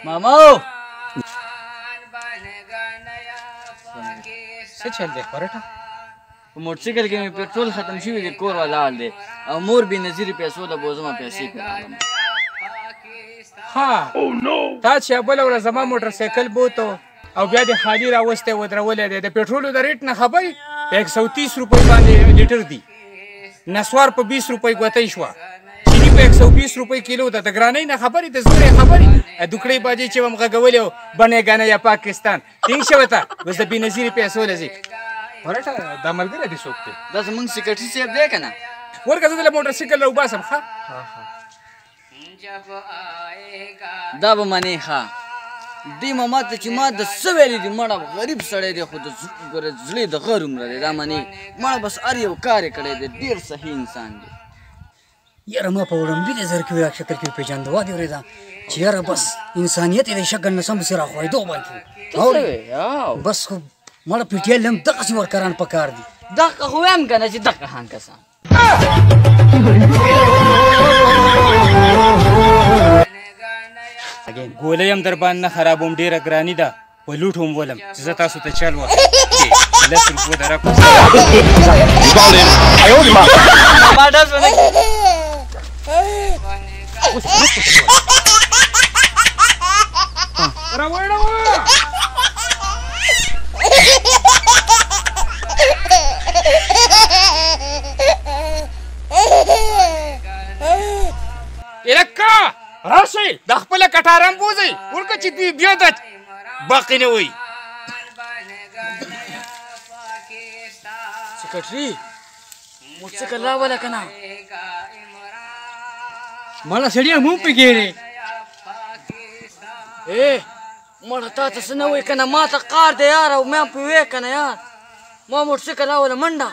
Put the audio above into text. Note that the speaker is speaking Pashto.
مامو څه چل دی خورټه؟ په موټرسایکل کې مې پټرول ختم شوی دی، کور ولاړ دی او مور بې نظیرې پیسو له بوزمه پیسې پرې راغلم. ها تا چې بله ورځ زما موټرسایکل بوتو او بیا دې خالي راوستی ودرولی دی، د پټرولو د ریټ نه خبر یې؟ په 130 روپۍ باندې لیټر دي، نسوار په 20 روپۍ ګوتۍ شوه، چیني په 120 روپۍ کیلو ده. د ګرانۍ نه خبر یې، د زورې خبر یې؟ دوکړې باجې چې هم غږولې بنې ګنه یا پاکستان ټینګ شوه ته اوس د بېنظیرې پیسو له ځې. ورټه دا ملګری دې څوک دی؟ دا زمونږ سیکرټري صاحب دی که نه؟ ورکه زه دله موټرسایکل راوباسم. ښه دا به منې. ښه دې ماما ته چې ما د څه ویلي دي، مړه غریب سړی دی خو د ګوره زړه د غر عمره دی. دا منې مړه بس هر یو کار یې کړی دی، ډېر صحیح انسان دی. یاره ما په وړومبي نظر کې ویا شکل کې پېژنده وادي اورېده چې یاره بس انسانیت یې د شکل نه سم پسې راښویدو باندې. بس خو مړه پي ټي ایل هم دغسې ورکران پکار دي. دغه خو وایم که نه چې دغه هان کسان. ګولۍ هم در باندې نه خرابوم، ډېره ګراني ده، په لوټ هم ولم چې زه تاسو ته چل وکړم. 10 روپو د راکړو. ما ډز ونه راوړه. الکه راشئ د خپله کټارم بوځئ، ورکه چې دوی بیا د باقي نه وایي. سیکرټري موټرسایکل راوله که نه؟ مړه سړیه مونږ پې ګېرې. ای مړه تا ته څه نه وایي که نه؟ ما ته قار دی یار، او مې هم پې وې که نه یار. ما موټرسایکل راوله منډه.